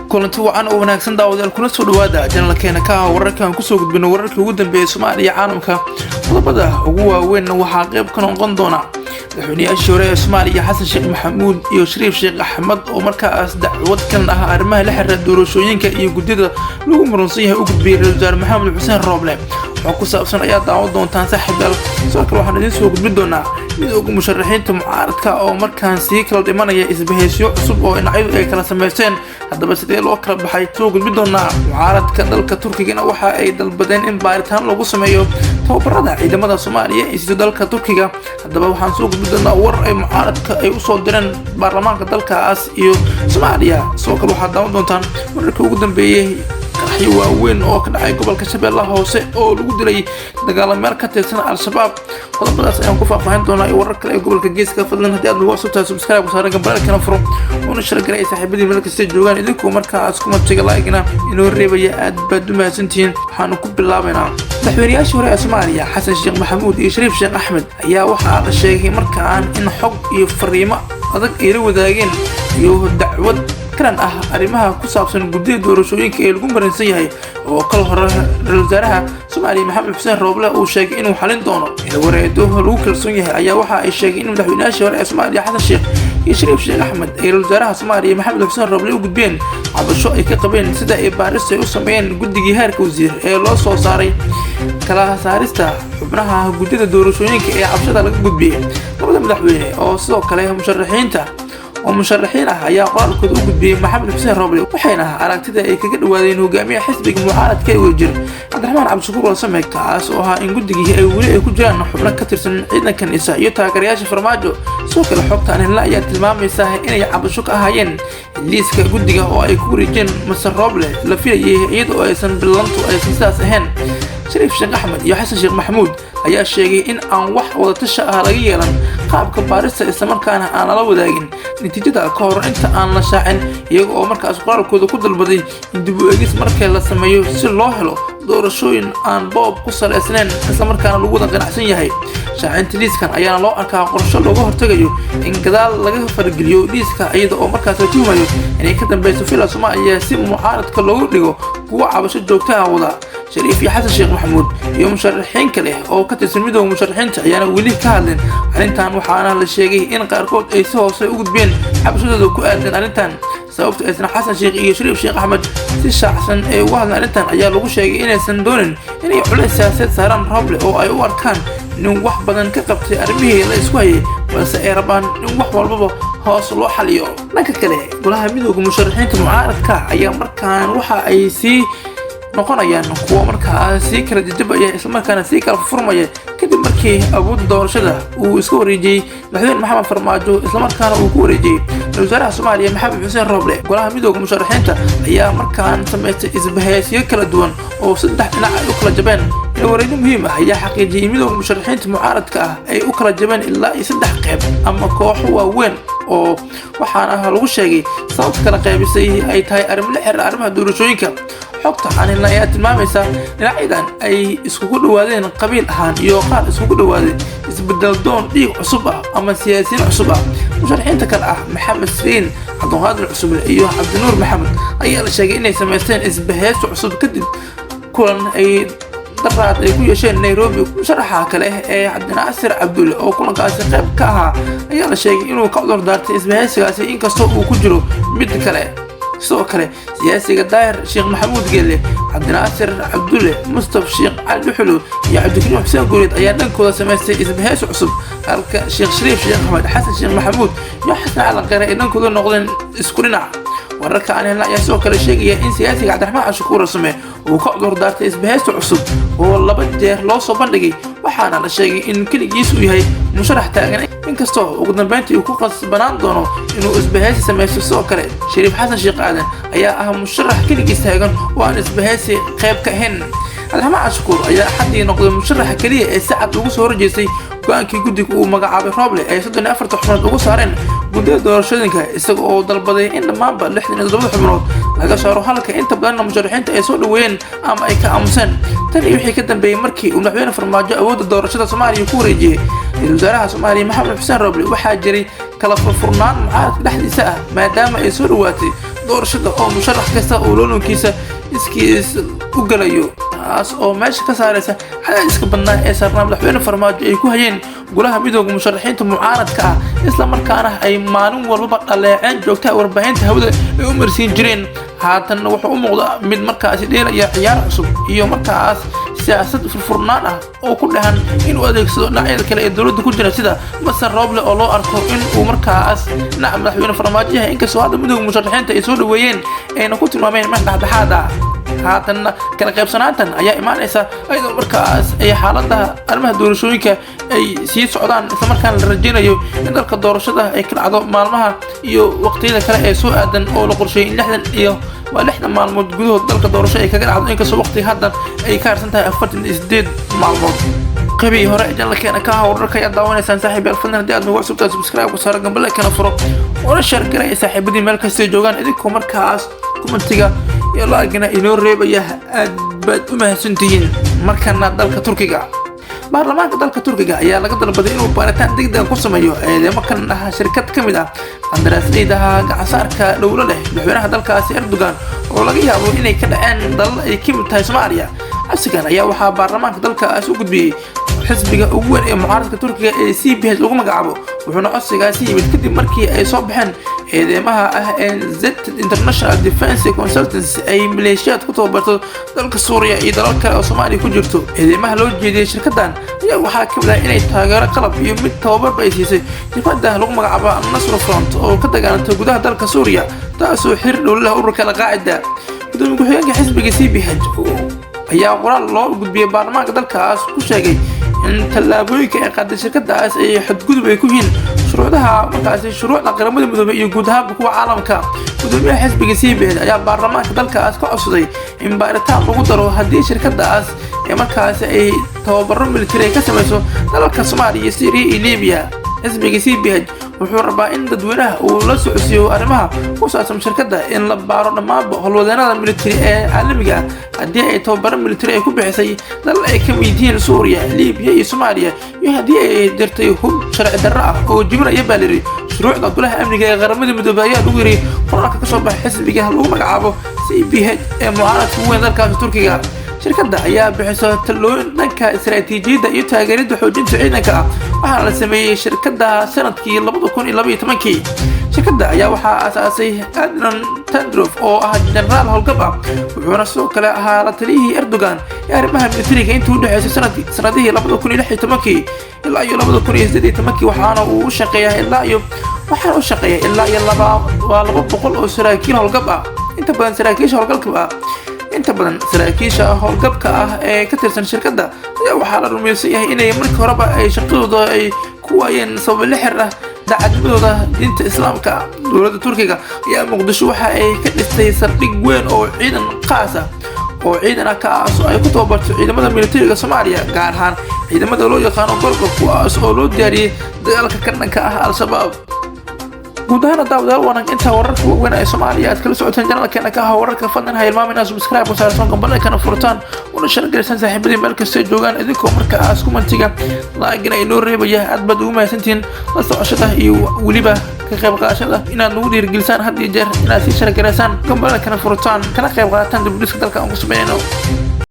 Kulanti wacan oo wanaagsan, daawadayaal, kuna soo dhawaada janalkeena ka ah wararka aan kusoo gudbino wararkii ugu dambeeyay Soomaaliya iyo caalamka. Qodobada ugu waaweynna waxaa qayb ka noqon doona madaxweynayaashii hore ee Soomaaliya Xasan Sheekh Maxamuud iyo Shariif Sheekh Axmed oo markaas dacwad kan ah arrimaha la xiriira doorashooyinka iyo guddida lagu murunsan yahay u gudbiyey ra-iisul wasaare Maxamed Xuseen Rooble. Waxaa ku saabsan ayaa daawan doontaan, saaxiibayaal. Sidoo kale waxaan idiin soo gudbin doonaa midowga musharaxiinta mucaaradka oo markaan sii kala dhimanaya isbahaysyo cusub oo dhinacyadu ay kala samaysteen. Haddaba sidee loo kala baxay? Soo gudbin doonaa. Mucaaradka dalka Turkigana waxa ay dalbadeen in baaritaan lagu sameeyo tababarada ciidamada Soomaaliya ee siiso dalka Turkiga. Haddaba waxaan soo gudbin doonaa war ay mucaaradka ay usoo direen baarlamaanka dalkaas iyo Soomaaliya. Sidoo kale waxaad daawan doontaan wararkii ugu dambeeyey qaraxyo waaweyn oo ka dhacay gobolka Shabeellaha Hoose oo lagu dilay dagaalamayaal ka tirsan Al-Shabaab. Qodobadaas ayaan ku faahfaahin doonaa iyo warar kale ee gobolka Geeska. Fadlan haddii aad nagu cusub tahay, subscribe saaran, gambaleelkana furo, una share garay saaxiibadii meel kasta joogaan. Idinku markaas kuma tiga like-na inoo reebaya, aad baad u mahadsantihiin. Waxaanu ku bilaabaynaa madaxweynayaashii hore ee Soomaaliya Xasan Sheekh Maxamuud iyo Shariif Sheekh Axmed ayaa waxaa la sheegay markaan in xog iyo fariimo adag ay la wadaageen iyo dacwad karan ah arrimaha ku saabsan guddida doorashooyinka ee lagu marinsan yahay, oo kal hore ra-iisul wasaaraha Soomaaliya Maxamed Xuseen Rooble uu sheegay inuu xalin doono. Wareedo lagu kalsoon yahay ayaa waxa ay sheegay in madaxweynayaashii hore ee Soomaaliya Xasan Sheekh iyo Shariif Sheekh Axmed ay ra-iisul wasaaraha Soomaaliya Maxamed Xuseen Rooble u gudbeen cabasho ay ka qabeen sida ay baarista ay u sameeyeen guddigii heerka wasiir ee loo soo saaray kala saarista xubnaha guddida doorashooyinka ee cabashada laga gudbiyey. Labada madaxweyne oo sidoo kale musharaxiinta oo musharaxiin ah ayaa qoraalkooda u gudbiyey Maxamed Xuseen Rooble, waxayna aragtida ay kaga dhawaadeen hogaamiyaha xisbiga mucaaradka ee Wadajir, Cabdiraxmaan Cabdishakuur Warsame, kaas oo ahaa in guddigii ay weli ay ku jiraan xubno ka tirsan ciidanka NISA iyo taageerayaasha Farmaajo. Sidoo kale xogta aan helna ayaa tilmaamaysa inay cabasho ka ahaayeen liiska guddiga oo ay ku wareejeen Mister Rooble la filayay, iyada oo aysan billantu aysan sidaas ahayn. Shariif Sheekh Axmed iyo Xasan Sheekh Maxamuud ayaa sheegay in aan wax wadatasha ah laga yeelan qaabka baarista, islamarkaana aan lala wadaagin natiijada ka hor inta aan la shaacin, iyaga oo markaas qoraalkooda ku dalbaday in dib u eegis markii la sameeyo si loo helo doorashooyin aan boob ku salaysnayn, islamarkaana lagu wada qanacsan yahay. Shaacinta liiskan ayaana loo arkaa qorsho looga hortegayo in gadaal laga fargeliyo liiska, iyada oo markaas la tuhumayo inay ka dambeyso Villa Soomaaliya si mucaaradka loogu dhigo kuwo cabasho joogta ah wada. Shariif iyo Xasan Sheekh Maxamuud iyo musharaxiin kale oo ka tirsan midowda musharaxiinta ayaana weli ka hadlin arrintan, waxaana la sheegay in qaarkood ay si hoose u gudbeen cabashadooda ku aadan arrintan. Sababta aysan Xasan Sheekh iyo Shariif Sheekh Axmed si shaacsan ay uga hadleen arrintan ayaa lagu sheegay inaysan doonin inay culays siyaasadeed saaraan Rooble oo ay u arkaan nin wax badan ka qabtay arrimihii la isku hayay, balse ay rabaan in wax walbaba hoos loo xaliyo. Dhanka kale, golaha midowda musharaxiinta mucaaradka ayaa markaan waxa ay sii noqonayaan kuwo markaa sii kala jajabaya, islamarkaana sii kala furmaya, kadib markii awoodda doorashada uu iska wareejiyey madaxweyne Maxamed Farmaajo, islamarkaana uu ku wareejiyey ra-iisul wasaaraha Soomaaliya Maxamed Xuseen Rooble. Golaha midowda musharaxiinta ayaa markaan samaystay isbahaysyo kala duwan oo saddex dhinac ay u kala jabeen. Wareegyo muhiim ah ayaa xaqiijiyey in midowda musharaxiinta mucaaradka ah ay u kala jabeen ilaa iyo saddex qeyb ama kooxo waaweyn, oo waxaana lagu sheegay sababta kala qaybisay ay tahay arrimo la xiriira arrimaha doorashooyinka. Xogta aan helnay ayaa tilmaamaysa dhinacyadan ay iskugu dhawaadeen qabiil ahaan iyo qaar iskugu dhawaadeen isbedel doon dhiig cusub ah ama siyaasiyiin cusub ah. Musharaxiinta kale ah Maxamed Saliin, Cabdiqaadir Cusube iyo Cabdinuur Maxamed ayaa la sheegay inay samaysteen isbahaysi cusub kadib kulan ay daraad ay ku yeesheen Nairobi. Musharaxa kale ee Cabdinaasir Cabdulle oo kulankaasi qayb ka ahaa ayaa la sheegay inuu ka cudur daartay isbahaysigaasi, inkastoo uu ku jiro mid kale. Sidoo kale siyaasiga Daahir Sheekh Maxamuud Geelle, Cabdinaasir Cabdulle, Mustaf Sheekh Cali Dhuxulo iyo Cabdikariim Xuseen Guuleed ayaa dhankooda samaystay isbahaysi cusub, halka Sheekh Shariif Sheekh Axmed, Xasan Sheekh Maxamuud iyo Xasan Cali Kheyre ay dhankooda noqdeen isku dhinac. Wararka aan helna ayaa sidoo kale sheegaya in siyaasiga Cabdiraxmaan Cashukuur Rasame uu ka cudur daartay isbahaysi cusub oo laba jeer loo soo bandhigay, waxaana la sheegay in keligiis uu yahay musharax taagan, inkastoo ugu dambeyntii uu ku qasbanaan doono inuu isbahaysi samaysto. Sidoo kale Shariif Xasan Sheekh Aadan ayaa ah musharax keligiis taagan oo aan isbahaysi qayb ka ahayn. Cabdiraxmaan Cashukuur ayaa Axaddii noqday musharaxa keliya ee si cad ugu soo horjeestay go-aankii guddiga uu magacaabay Rooble ay 34-ta xubnood ugu saareen guddida doorashooyinka, isaga oo dalbaday in dhammaanba 67-da xubnood laga saaro, halka inta badanna musharaxiinta ay soo dhaweeyeen ama ay ka aamuseen. Tan iyo wixii ka dambeeyey markii uu madaxweyne Farmaajo awoodda doorashada Soomaaliya ku wareejiyey ra-iisul wasaaraha Soomaaliya Maxamed Xuseen Rooble, waxaa jiray kala furfurnaan mucaaradka dhexdiisa ah, maadaama ay soo dhawaatay Doorashada oo musharax kasta uu loolankiisa iskiis u galayo, taas oo meesha ka saaraysa cadaadiska badnaa ee saarnaa Madaxweyne Farmaajo ay ku hayeen golaha Midooda Musharaxiinta mucaaradka ah, isla markaana ay maalin walbaba dhaleeceen joogtaha warbaahinta hawada ay u marsiin jireen. Haatan wuxuu u muuqdaa mid markaasi dheelaya ciyaar cusub iyo markaas siyaasad furfurnaan ah oo ku dhahan inuu adeegsado dhinacyada kale ee dowladda ku jira, sida Masar Rooble, oo loo arko in uu markaas dhinaca Madaxweyne Farmaajo yahay, inkastoo hadda Midooda Musharaxiinta ay soo dhaweeyeen ayna ku tilmaameen mid dhexdhexaad ah. Haatanna kala qaybsanaantan ayaa imaanaysa iyadoo markaas ay xaalada arrimaha doorashooyinka ay sii socdaan, islamarkaana la rajeynayo in dalka doorashada ay ka dhacdo maalmaha iyo waqtiyada kale ee soo aadan, oo la qorsheeyay in lixdan iyo waa 60 maalmood gudahood dalka doorasho ay kaga dhacdo, inkastoo waqtiga hadda ay ka harsan tahay 48 maalmood. Qaybihii hore ee channelkeena ka wararka ayaad daawanaysaan, saaxiib yaal. Fadlan haddii aad nagu cusubtahay, subscribe ku saaro, gambaleelkana furo, una share garaya saaxiibadii meel kastay joogaan, idinkoo markaas commentiga iyo like-gana inoo reebaya. Aad baad u mahadsantihiin. Markana dalka Turkiga. Baarlamaanka dalka Turkiga ayaa laga dalbaday inuu baaritaan degdega ku sameeyo eedeymo kan ah shirkad ka mid ah qandaraasleydaha gacansaarka dhowlo leh madaxweynaha dalkaasi Erdogan, oo laga yaabo inay ka dhaceen dalal ay ka mid tahay Soomaaliya. Codsigan ayaa waxaa baarlamaanka dalkaas u gudbiyey xisbiga ugu weyn ee mucaaradka Turkiga ee CHP lagu magacaabo, wuxuuna codsigaasi yimid kadib markii ay soo baxeen eedeymaha ah ee Z International Defense Consultancy ay maleeshiyaad ku tababarto dalka Suuriya iyo dalal kale oo Soomaaliya ku jirto. Eedeymaha loo jeediyey shirkaddan ayaa waxaa ka mid ah inay taageero qalab iyo mid tababarba ay siisay jabhadda lagu magacaabo Nasro Front oo ka dagaalantay gudaha dalka Suuriya, taasoo xiriir dhow leh ururka Alqaacida. Gudoomiye ku-xigeenka xisbiga CHP ayaa qoraal loo gudbiyey baarlamaanka dalkaas ku sheegay in tallaabooyinka ay qaaday shirkadaas ay xadgudub ay ku yihiin shuruucdaha markaasi shuruucda Qaramada Midoobay iyo guud ahaanba kuwa caalamka. Gudoomiyaha xisbiga CHP ayaa baarlamaanka dalkaas ka codsaday in baaritaan lagu daro haddii shirkadaas ee markaasi ay tababaro militari ay ka samayso dalalka Soomaaliya, Syriya iyo Libiya. Xisbiga CHP wuxuu rabaa in dadweynaha uu la socodsiiyo arrimaha ku saabsan shirkadda, in la baaro dhammaanba howlwadeenada militari ee caalamiga ah haddii ay tababaro militari ay ku bixisay dalal ay ka mid yihiin Suuriya, Libiya iyo Soomaaliya, iyo haddii ay jirtay hub sharci darro ah oo jibinaya, baa layidhi, shuruucda Golaha Amniga ee Qaramada Midoobay, ayaa lagu yiri qoraalka ka soo baxay xisbiga lagu magacaabo CHP ee mucaaradka ugu weyn dalkaasi Turkiga. Shirkadda ayaa bixisa talooyin dhanka istaraatiijiyadda iyo taageeridda xoojinta ciidanka ah, waxaana la sameeyey shirkadda sanadkii 2012-kii. Shirkadda ayaa waxaa aasaasay Adnan Tandrof oo ah jenaraal howlgab ah, wuxuuna sidoo kale ahaa la taliyihii Erdogan ee arrimaha militariga intii u dhexeysay sanadihii 2016-kii ilaa iyo 2018-kii, waxaana u shaqeeyaa ilaa iyo waa 200 oo saraakiil howlgab ah. Inta badan saraakiisha howlgabka ah ee ka tirsan shirkadda ayaa waxaa la rumaysan yahay inay markii horeba ay shaqadooda ay ku waayeen sababo la xiriira daacadnimadooda diinta Islaamka. Dowladda Turkiga ayaa Muqdisho waxa ay ka dhistay saldhig weyn oo ciidan qaas ah oo ciidan ah, kaas oo ay ku tababarto ciidamada militariga Soomaaliya, gaar ahaan ciidamada loo yaqaano Gorgor, kuwaas oo loo diyaariyey dagaalka ka dhanka ah Al-Shabaab. Guud ahaan, daawadayaal, wanaag intaa wararka waaweyn ee Soomaaliya aad kala socoteen channelkeena ka ah wararka. Fadlan ha ilmaamin inaad subscribe ku saartaan, gambaleelkana furtaan, una share garaysaan saaxiibadii meel kastay joogaan, idinkoo markaas commentiga, like-gana inoo reebaya. Aad baad ugu mahadsantihiin la socoshada iyo weliba ka qayb qaadashada inaad nagu dhiirigelisaan had iyo jeer inaad sii share garaysaan, gambaleelkana furtaan, kana qayb qaadataan dib u dhiska dalka aan ku sameynayno.